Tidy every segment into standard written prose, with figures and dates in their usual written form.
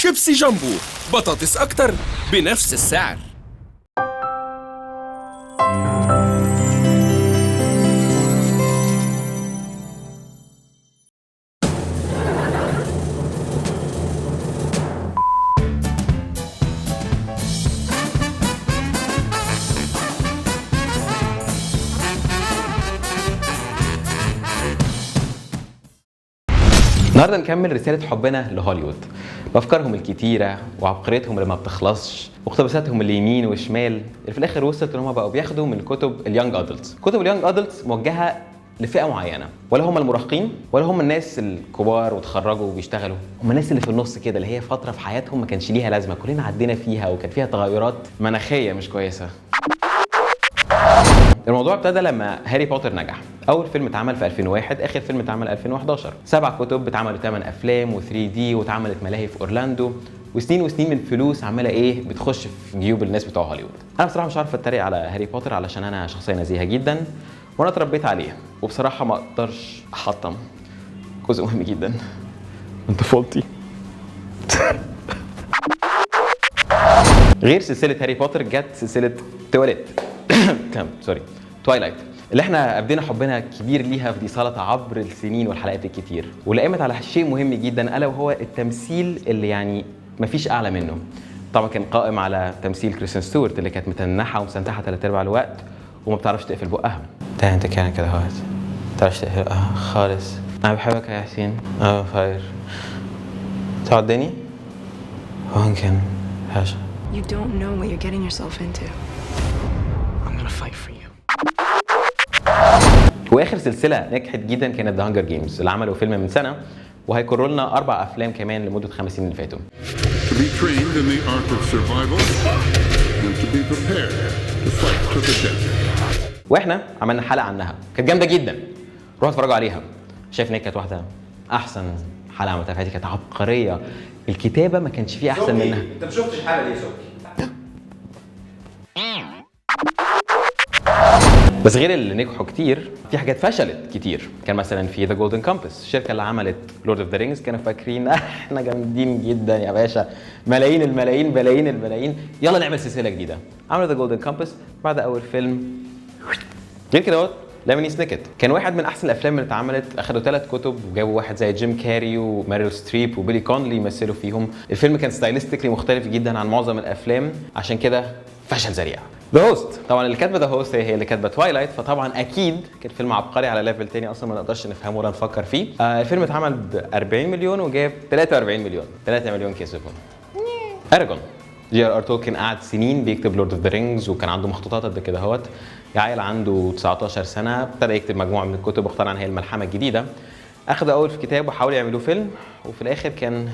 شيبسي جامبو، بطاطس أكتر بنفس السعر. النهارده نكمل رسالة حبنا لهوليوود بأفكارهم الكتيرة وعبقريتهم اللي ما بتخلصش واقتباساتهم اليمين والشمال اللي في الآخر وصلت إن هم بقوا بياخدوا من كتب ال young adults. كتب ال young adults موجهة لفئة معينة، ولا هم المراهقين ولا هم الناس الكبار وتخرجوا وبيشتغلوا، هم الناس اللي في النص كده، اللي هي فترة في حياتهم ما كانش ليها لازمة، كلنا عدينا فيها وكان فيها تغيرات مناخية مش كويسة. الموضوع ابتدى لما هاري بوتر نجح. اول فيلم اتعمل في 2001، اخر فيلم اتعمل 2011. 7 كتب اتعملوا 8 افلام و3 دي، واتعملت ملاهي في اورلاندو، وسنين وسنين من فلوس عماله ايه بتخش في جيوب الناس بتوع هوليوود. انا بصراحة مش عارف اتريق على هاري بوتر علشان انا شخصية نزيهة جدا وانا اتربيت عليه، وبصراحة ما اقدرش احطم جزء مهم جدا من طفولتي. غير سلسلة هاري بوتر جت سلسلة تواليت sorry Twilight، اللي احنا ابدينا حبنا كبير ليها في دي سلطة عبر السنين والحلقات الكتير، واللي قامت على شيء مهم جدا الا وهو التمثيل اللي يعني مفيش اعلى منه. طبعا كان قائم على تمثيل كريستين ستيوارت اللي كانت متنحه ومسنتحه 3/4 الوقت وما بتعرفش تقفل بقها. ده انت كان كده اهوت ما بتعرفش تقفل بقها خالص. انا بحبك يا حسين، انا fire تعدني ممكن حاجة. You don't know what you're getting yourself into. I'm gonna fight for you. واخر سلسلة نجحت جدا كانت The Hunger Games اللي عملوا فيلم من سنة، وهيكرروا لنا 4 افلام كمان لمدة 5 سنين اللي فاتوا. To be trained in the art of survival and to be prepared to fight to the death. واحنا عملنا حلقة عنها كانت جامدة جدا، روحوا اتفرجوا عليها. شايف ان هي كانت واحدة احسن حلقة عملتها في حياتي، كانت عبقرية، الكتابة ما كانش فيه احسن منها. انت ما شفتش الحلقة دي يا سوكي. بس غير اللي نجحوا كتير في حاجات فشلت كتير. كان مثلا في The Golden Compass، الشركة اللي عملت Lord of the Rings، كانوا فاكرين احنا جامدين جدا يا باشا، ملايين الملايين بلايين الملايين، يلا نعمل سلسلة جديدة. عملوا The Golden Compass بعد اول فيلم. غير كده اهوت Lemony Snicket كان واحد من احسن الافلام اللي اتعملت، اخدوا 3 كتب وجابوا واحد زي جيم كاري وماريل ستريب وبيلي كونلي يمثلوا فيهم. الفيلم كان stylistically مختلف جدا عن معظم الافلام، عشان كده فشل ذريع. The Host، طبعا اللي كاتبه The Host هي اللي كاتبه Twilight، فطبعا اكيد كان فيلم عبقري على level تاني اصلا ما نقدرش نفهمه ولا نفكر فيه. الفيلم اتعمل ب 40 مليون وجاب 43 مليون، 3 مليون كسبهم. Eragon، جي ار ار تولكن قعد سنين بيكتب Lord of the Rings وكان عنده مخطوطات قد كده اهوت. عيل عنده 19 سنة ابتدى يكتب مجموعة من الكتب واقتنع ان هي الملحمة الجديدة. اخذ اول في كتاب وحاولوا يعملوه فيلم، وفي الاخر كان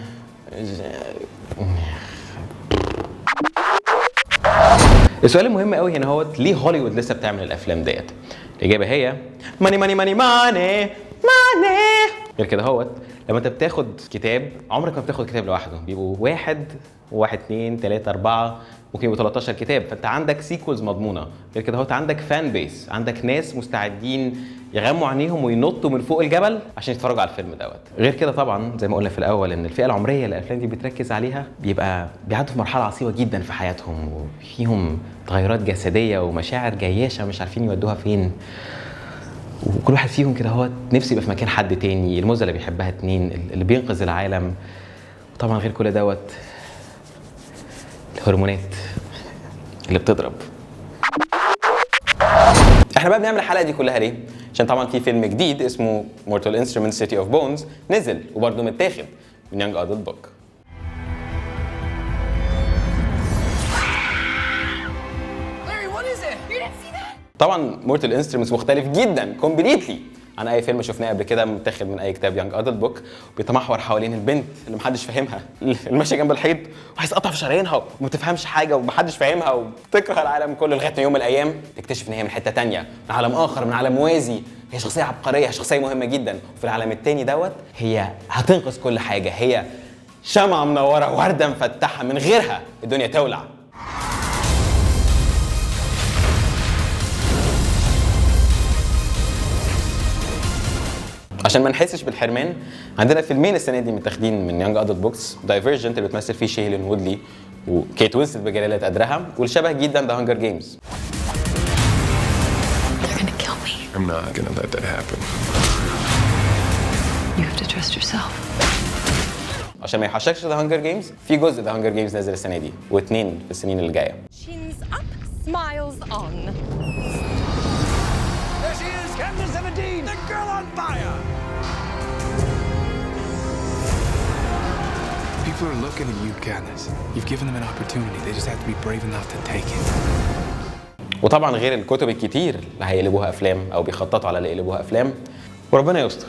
السؤال المهم قوي هنا هو ليه هوليوود لسه بتعمل الافلام ديت؟ الاجابة هي money money money money money. غير كده هوت لما انت بتاخد كتاب عمرك ما بتاخد كتاب لوحده، بيبقوا 1 و1 2 3 4 ممكن يبقوا 13 كتاب، فانت عندك sequels مضمونه. غير كده هوت عندك fan base، عندك ناس مستعدين يغموا عينيهم وينطوا من فوق الجبل عشان يتفرجوا على الفيلم دوت. غير كده طبعا زي ما قلنا في الاول ان الفئة العمرية اللي الافلام دي بتركز عليها بيبقى بيعدوا في مرحلة عصيبة جدا في حياتهم، وفيهم تغيرات جسدية ومشاعر جياشه مش عارفين يودوها فين، وكل واحد فيهم كده هو نفسه يبقى في مكان حد تاني، الموزه اللي بيحبها 2، اللي بينقذ العالم. وطبعا غير كل دوت الهرمونات اللي بتضرب. احنا بقى بنعمل الحلقة دي كلها ليه؟ عشان طبعا في فيلم جديد اسمه Mortal Instruments City of Bones نزل، وبرده متاخد من young adult book. طبعا Mortal Instruments مختلف جدا completely عن اي فيلم شفناه قبل كده متاخد من اي كتاب young adult book، بيتمحور حوالين البنت اللي محدش فاهمها، اللي ماشية جنب الحيط وعايز تقطع في شرايينها وما تفهمش حاجة ومحدش فاهمها وبتكره العالم كله، لغاية ما يوم من الايام تكتشف ان هي من حتة تانية، من عالم اخر، من عالم موازي. هي شخصية عبقرية، شخصية مهمة جدا، وفي العالم التاني دوت هي هتنقذ كل حاجة، هي شمعة منورة ورده مفتحة، من غيرها الدنيا تولع. عشان ما نحسش بالحرمان عندنا فيلمين السنة دي متاخدين من young adult books، Divergent اللي بتمثل فيه شيلين وودلي وكيت وينسلت بجلالة قدرها، والشبه جدا The Hunger Games. They're gonna kill me. I'm not gonna let that happen. You have to trust yourself. عشان ما يوحشكش The Hunger Games، في جزء The Hunger Games نازل السنة دي واثنين في السنين اللي جايه. Chins up, smiles on. There she is, Katniss Everdeen, the girl on fire. People are looking at you, Katniss. You've given them an opportunity. They just have to be brave enough to take it. وطبعا غير الكتب الكتير اللي هيقلبوها افلام او بيخططوا على اللي يقلبوها افلام، وربنا يستر.